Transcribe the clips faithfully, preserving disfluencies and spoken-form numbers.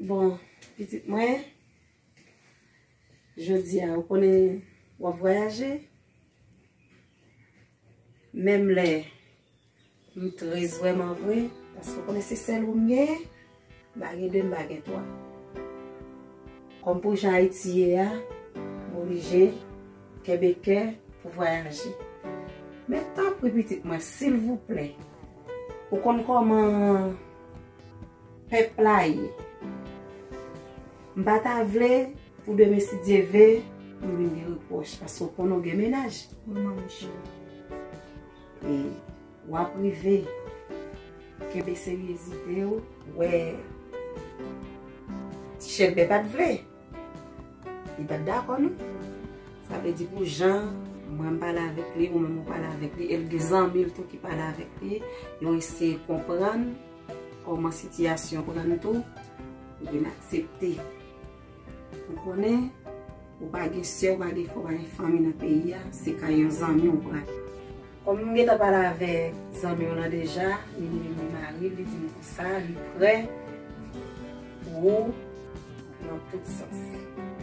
Bon, pitit mwen, jodi a, ou konnen w ap vwayaje. Menm lè m trez vrèman vre, paske ou konnen se sèl ou m genyen, m pa gen de, m pa gen twa. Kòm pou jan Ayiti ye a, m oblije kenbe kè pou vwayaje. Men tanpri pitit mwen, silvouplè, ou konn kòman pèp la ye. M pa ta vle pou demen, si Dye ve, m vin gen repwòch, paske w konnen w gen mennaj. Wi, manmi cheri. E w ap rive kenbe seryezite w, wè ti Chèlbè pa t vle. Li pa t dakò, non. Sa vle di pou jan mwen m pale avèk li, ou menm ou pale avèk li, e l gen zanmi l tou ki pale avèk li, yo eseye konprann kòman sitiyasyon pran tou, li vin aksepte. Ou konnen, ou pa gen sè, ou pa gen frè, ou pa gen fanmi nan peyi a, se kay yon zanmi ou pral. Kòm m gentan pale avèk zanmi w lan deja, li menm li mari l, li di m konsa, li prè pou ou nan tout sans.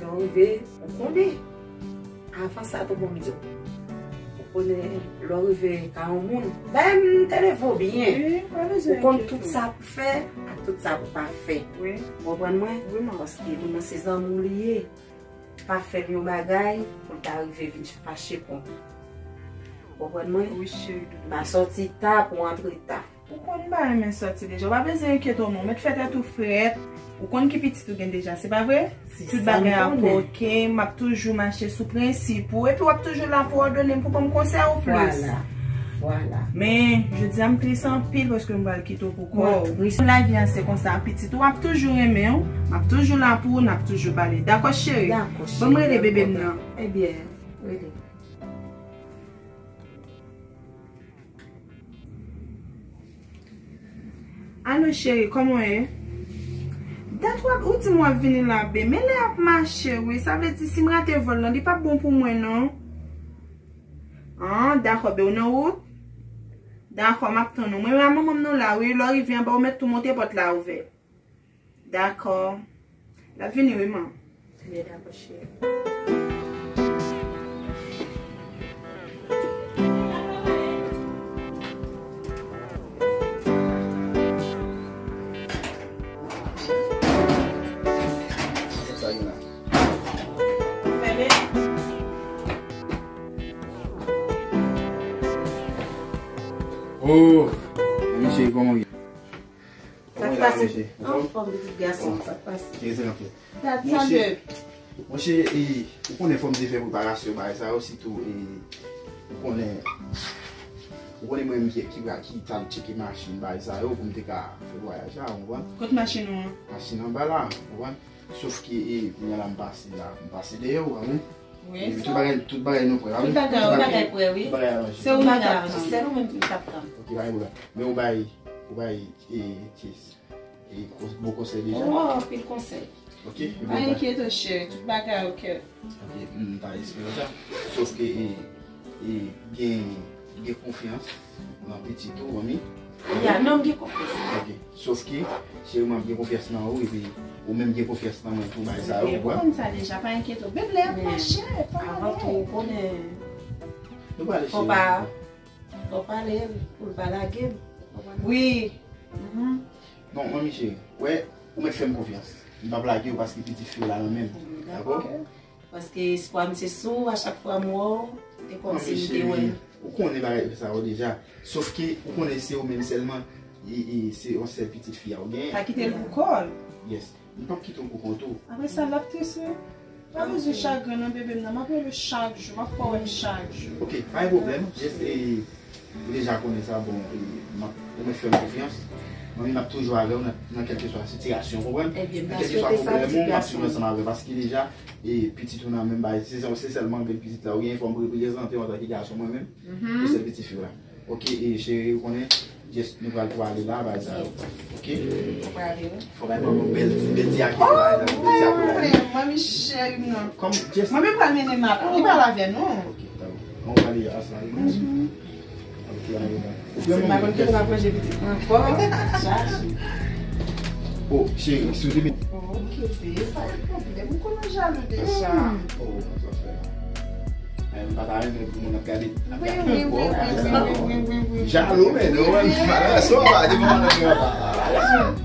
Lè w rive, ou konnen. Avan sa tou, bon, m di w. Ou konnen, lè w rive ka yon moun, dayè m te leve w byen. Wi, pa bezwen enkyete w. Ou konn tout sa pou fè, ak tout sa pou pa fè. Wi. Ou konprann mwen? Wi, manmi. Paske li menm se zanmi w li ye. Pa fè l yon bagay pou l ta rive vin fache kont ou. Konprann mwen? Wi, cheri doudou. Pa sòti ta pou antre ta. Ou konn m pa renmen sòti deja. Ou pa bezwen enkyete w non. Ou mèt fè tèt ou frèt. Ou konn ki pitit ou gen deja, se pa vre? Tout bagay ap oke. M ap toujou mache sou prensip ou. Epi w ap toujou la pou òdone m, pou ban m konsèy ou plis. Vwala. Vwala. Men, jodi a m tris anpil paske m pral kite w pou kò w. Lavi a se konsa, pitit ou ap toujou renmen w, m ap toujou la pou ou, n ap toujou pale. Dakò, cheri? Dakò, cheri. Ban m rele bebe m nan. Ebyen, rele. Alo, cheri, kòman w ye? Dat w ap, ou di m w ap vini la, be, men lè y ap mache, wi, sa vle di si m rate vòl lan, li p ap bon pou mwen, non. An, dakò, be, w nan wout? Dakò, m ap tann ou. Mwen, manman m nan la, wi, lè w rive anba, ou mèt tou monte pòt la ouvè. Dakò. L ap vini, wi, man. Ebyen, dakò, cheri. Sa gen la? Fèmen. Oh, mesye, kòman w ye? Sa k pase? Anfòm, pitit gason, sa k pase? Ki rezon anfòm? Dat sa de. Monchè, e, ou konnen fò m te fè preparasyon bagay sa yo, sitou, e, ou konnen, ou konnen mwen menm ki, ki, ki t al tcheke machin bagay sa yo pou m te ka fè vwayaj la, ou konprann? Kot machin ou an? Machin anba la, ou konprann? Sof ke, e, kounye a la m pase la, m pase dèyè w, ou konprann? Wi. Epi tout bagay, tout bagay nou prè la, wi. Tout bagay, tout bagay prè, wi. Tout bagay aranje. Se ou ki ka aranje. Sèl ou menm ki t ap tann. Ok, pa gen pwoblèm. Men ou bay, ou bay, e, ti, e, bon konsèy deja. Ou ban anpil konsèy. Ok, epi ou bay. Pa enkyete w, cheri, tout bagay ok. Ok, m ta espere sa. Sof ke, e, e, gen, gen konfyans nan pitit ou, manmi. Ya, non, m gen konfyans. Ok. Sof ke, cheri, mwen gen konfyans nan ou, epi ou menm gen konfyans nan mwen pou bay sa yo, ou konprann? Ou konn sa deja, pa enkyete w. Bebe la ap mache, pa anyen. Avan tou, ou konnen, Nou prale, cheri. Fò pa, fò pale pou l pa lage m. Wi. Mhm. Non, manmi cheri, wè, ou mèt fè m konfyans. M p ap lage w paske pitit fi w la nan men m. Dakò? Dakò? Paske espwa m se sou w, a chak fwa m wè w, e kòmsi m te wè. Manmi cheri, ou konnen bagay sa yo deja. Sòf ke ou konnen se ou menm sèlman, e, e se yon sèl pitit fi a ou genyen. Pa kite l pou kò l. Yes. M p ap kite w pou kont ou. Apre sa, l ap tris, wi. Pa bezwen chagren non, bebe m nan. M ap rele w chak jou, m ap fè w wè m chak jou. Ok, pa gen pwoblèm. Just, e, ou deja konnen sa, bon, e, m ap, ou mèt fè m konfyans. Manmi m ap toujou avè w nan, nan kèlkeswa sitiyasyon, w konprann? Nan kèlkeswa pwoblèm ou, m ap toujou ansanm avè w, paske deja, e, pitit ou nan menm bagay, se, se sèlman grenn pitit la ou genyen, fò m reprezante w antanke gason mwen menm, pou sèl pitit fi w la. Ok, e, cheri, ou konnen, just, nou pral prale la, bagay sa yo. Ok? Fò bay manman bèl ti, bèl ti akèy la, bèl ti akèy la. Manmi cheri m nan. Kòm, just. Manmi pral mennen m la, li pral avè nou. Ok, dakò. An prale a sa, wi. Ok, ale la. Se pa konn ki pou ap manje pitit mwen ankò. Chache. Oh, cheri, si w te met. Ok, bebe, pa gen pwoblèm. Ou konnen jalou deja. Oh, sa fè. Ay, m pa ta renmen pou moun ap gade, ap gade ankò. Wi, wi, wi. Jalou, men, non, man. Malè, so, pa, di mwen, non, pa.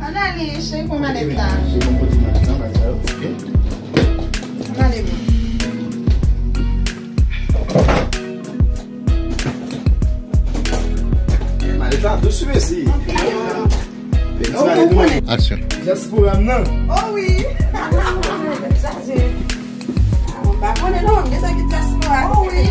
Ann ale, cheri, pran malèt la. Cheri, mwen pote malèt la, bagay sa yo, ok? Ann ale, men. Malèt la dous, wi, mesi. Aksyon. Dyaspora m nan. Oh wi. Chaje. Ah, m pa konnen non, m gentan gen dyaspora. Oh wi.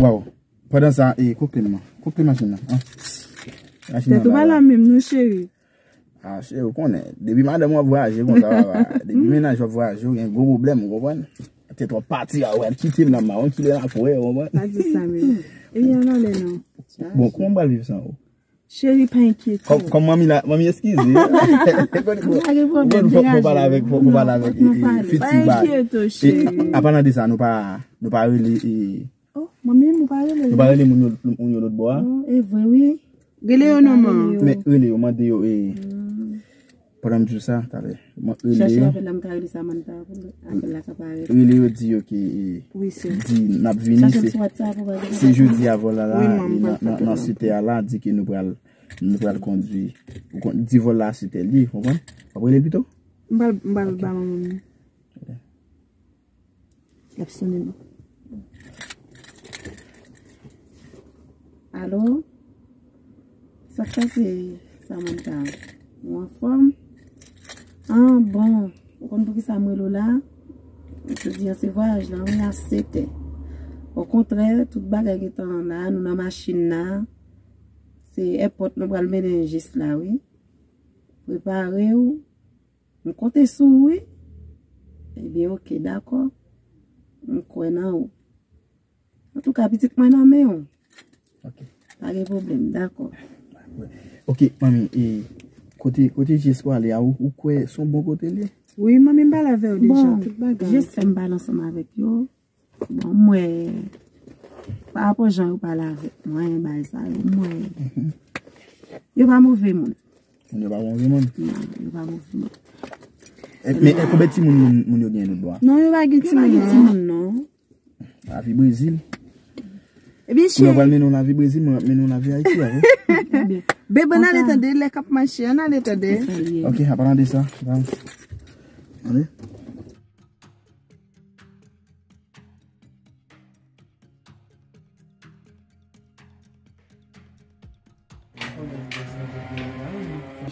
Waw. Pandan sa, e, koupe m nan. Koupe machin nan. An. Machin nan la. Tèt ou pa la menm, non, cheri. Ah, cheri, ou konnen. Depi madanm ou ap vwayaje konsa, papa. Depi mennaj ou ap vwayaje, ou gen gwo pwoblèm, ou konprann? Tèt w ap pati, a, ou al kite m nan ma, ou kile la pou wè, ou konprann? Pa di sa menm. E, ann ale non. Bon, kòman m pral viv san ou? Cheri, pa enkyete w. Kòm, kòm manmi la, manmi eskize. Pa gen pwoblèm, degaje w. Fò, fò pale avèk, fò, fò pale avèk, e, e, fiti ba. Pa enkyete w, cheri. E, a, a, an palan de sa, nou pa, nou pa rele, e, oh, manmi, nou pa rele yo. Nou pa rele moun yo, moun yo lòt bò a? Non, e vre, wi. Rele yo non, man. Men rele yo, mande yo, e, pandan m di w sa, talè. Mwen rele yo. Chache apèl la, m ka rele Samantha pou apèl la ka parèt. Rele yo, di yo ke, e, di n ap vini, se, se jodi a vòl la la, e, nan, nan, nan sete a la, di ke nou pral, nou pral kondwi. Ou kon-, di vòl la sete l ye, konprann? W ap rele l pito? M pral, m pral ba manman m. Ok. L ap sonnen non. Alo? Sa k pase, Samantha? Ou anfòm? Ah, bon. Ou konn poukisa m rele w la? Jodi a se vwayaj la, wi, a sete. Okontrè, tout bagay gentan la, nou nan machin la. Se èpòt nou pral mennen jis la, wi. Prepare w. M konte sou ou, wi. Ebyen, oke, dakò. M kwè nan ou. Antouka, pitit mwen nan men w. Ok. Pa gen pwoblèm, dakò. Oke, manmi, e kote, kote Jess prale a, ou, ou kwè se yon bon kote l ye? Wi, manmi, m pale avè w deja, tout bagay. Bon, Jess fè m pale ansanm avèk yo. Bon, m wè, pa rapò jan yo pale avèk mwen, bagay sa yo, m wè. Mhm. Yo pa move moun. Moun yo pa move moun. Non, yo pa move moun. E, men, e, konbyen timoun moun, moun yo gen lòtbò a? Non, yo pa gen timoun, non. Lavi Brezil. Ebyen, cheri. Mwen pral mennen w lavi Brezil, mwen ap mennen w lavi Ayiti, a wi. Bebe, n ale tande, lè k ap mache, n ale tande. Ok, a palan de sa, ale.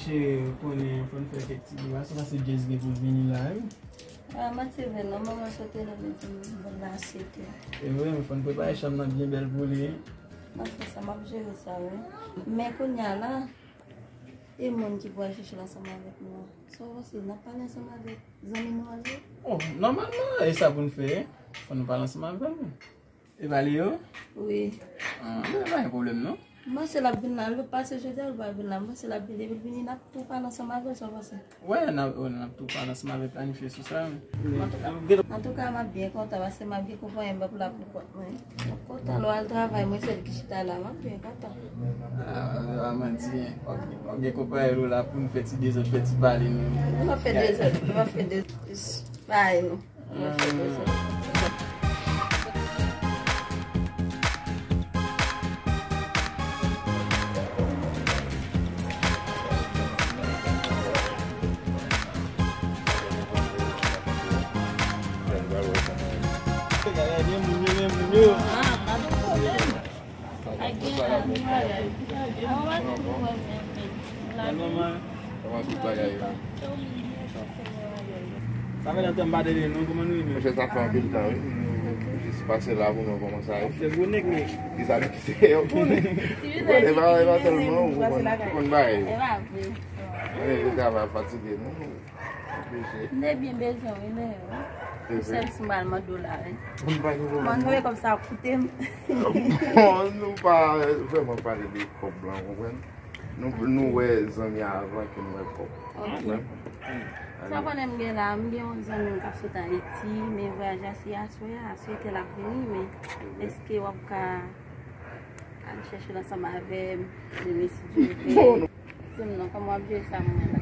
Cheri, ou konnen, fò n fè kèk ti deba, se paske Jess gen pou l vini la, wi. Ah, manti vre non, manman sot leve di m vin la sèt è. E vre, men fò n prepare chanm nan byen bèl pou li, wi. M ap fè sa, m ap jere sa, wi. Men kounye a la, e moun ki pral chèche l ansanm avèk nou an? Sa w panse, n ap pale ansanm avèk zanmi nou an vre? Oh, nòmalman, e sa pou n fè, fò nou pale ansanm avè l. E pa li yo? Wi. Ah, men pa gen pwoblèm non. M panse l ap vin la, l pase jodi a, l pa vin la. M panse l ap vin, depi l vini, n ap tou pale ansanm avè l, sa w panse? Wè, n ap, wè, n ap tou pale ansanm avè l, planifye sou sa. Antouka, antouka, m ap byen kontan, paske m ap gen konpayi m pou la pou kont mwen. M ap kontan lè w al travay, mwen sèl ki chita la, m ap byen kontan. Ah, ah, manti, ok, ok, konpayi ou la pou n fè ti dezòd, fè ti pale, nou. Nou pa fè dezòd, nou pa fè dezòd, jis pale nou. Kòman tout bagay yo? Sa fè lontan m pa tande nou, kòman nou ye menm? Monchè, sa fè anpil tan, wi. Nou jis pase la pou nou kòmanse a. Fè gwo nèg, men. Dezabitye, ok. Bon, e pa, e pa tèlman, ou konn, ou konn bagay yo. Ann, travay ap fatige nou. Oblije. M te byen bezwen, wi, men, wi. Sèl si m al mande w la, wi. Mwen, kòm sa koute m. Bon, nou pa vrèman pale de kòb lan, ou konprann? Nou, nou wè zanmi avan ke nou wè kòb. Ok. Sa konnen m gen la, m gen yon zanmi m k ap sot Ayiti, men vwayaj la se aswè a, aswè ke l ap vini, men èske w ap ka al chèche l ansanm avè m, demen si Dye vle? Di m non, kòman w ap jere sa, mwen la?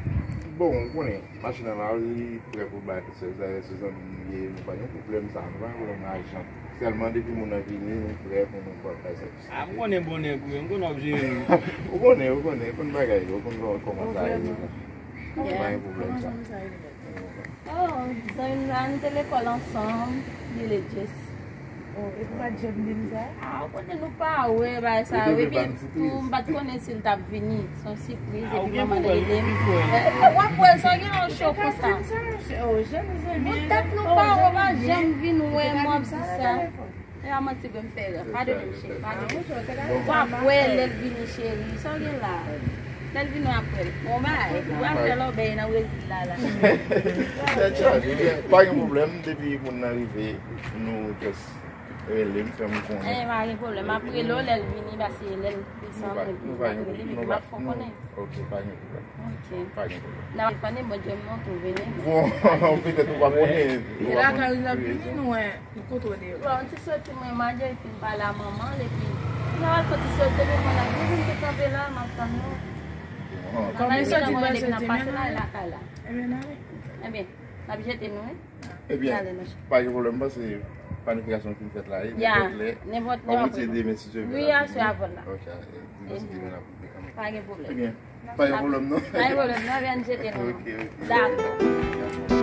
Bon, ou konnen, machin nan la, li prè pou l bay, se zanmi m ye, nou pa gen pwoblèm sa, nou pa gen pwoblèm lajan. Sèlman depi moun nan vini, nou prè pou nou bay sèvis. Ah, m konnen bon nèg ou ye, m konnen w ap jere nou. Ou konnen, ou konnen, ou konn bagay yo, ou konn kòman sa ye. Ou pa gen pwoblèm sa. Oh, zanmi m la, nou te lekòl ansanm, li rele Jess. Oh, epi w pa t janm di m sa? Ah, ou konnen nou pa wè bagay sa yo, epi tou, m pa t konnen si l t ap vini, se yon sipriz, epi manman l rele m. W ap wè l, sa w gen yon cho konsa. Poutèt nou pa wè, w pa janm vin wè m, w ap di sa. E pa manti vre m fè, padone m cheri, padone. W ap wè lè l vini cheri, sa w gen la? Lè l vini w ap wè l. Bon bagay, w ap fè lòbèy nan Brezil la la. Tèt chaje, pa gen pwoblèm, depi moun nan rive, nou just rele m, fè m konnen. Eh, pa gen pwoblèm, m ap rele w lè l vini, paske lè l desann, epi m ap rele m, epi m ap fè w konnen. Ok, pa gen pwoblèm. Ok. Pa gen pwoblèm. N ap fane, Bondye m non tou vini. Bon, petèt ou pa konnen. E la, kan l ap vini, nou wè, nou kontwole yo. Bon, ti soti mwen, Marjorie fin pale a manman l, epi nou al fè ti soti, epi mwen la, nou vin tout kanpe la, m ap tann nou. Kòm li soti, mwen soti menm la, lakay la. Ebyen, n ale. Ebyen, n ap jete nou, wi. Ebyen, pa gen pwoblèm, m panse planifikasyon fin fèt la, e nenpòt lè, w ap retire demen si Dye vle. Wi, aswè avè l la. Ok, demen si Dye vle, n ap retire kanmenm. Pa gen pwoblèm. Ebyen, pa gen pwoblèm non. Pa gen pwoblèm non, vin jete nou. Ok, ok. Dakò.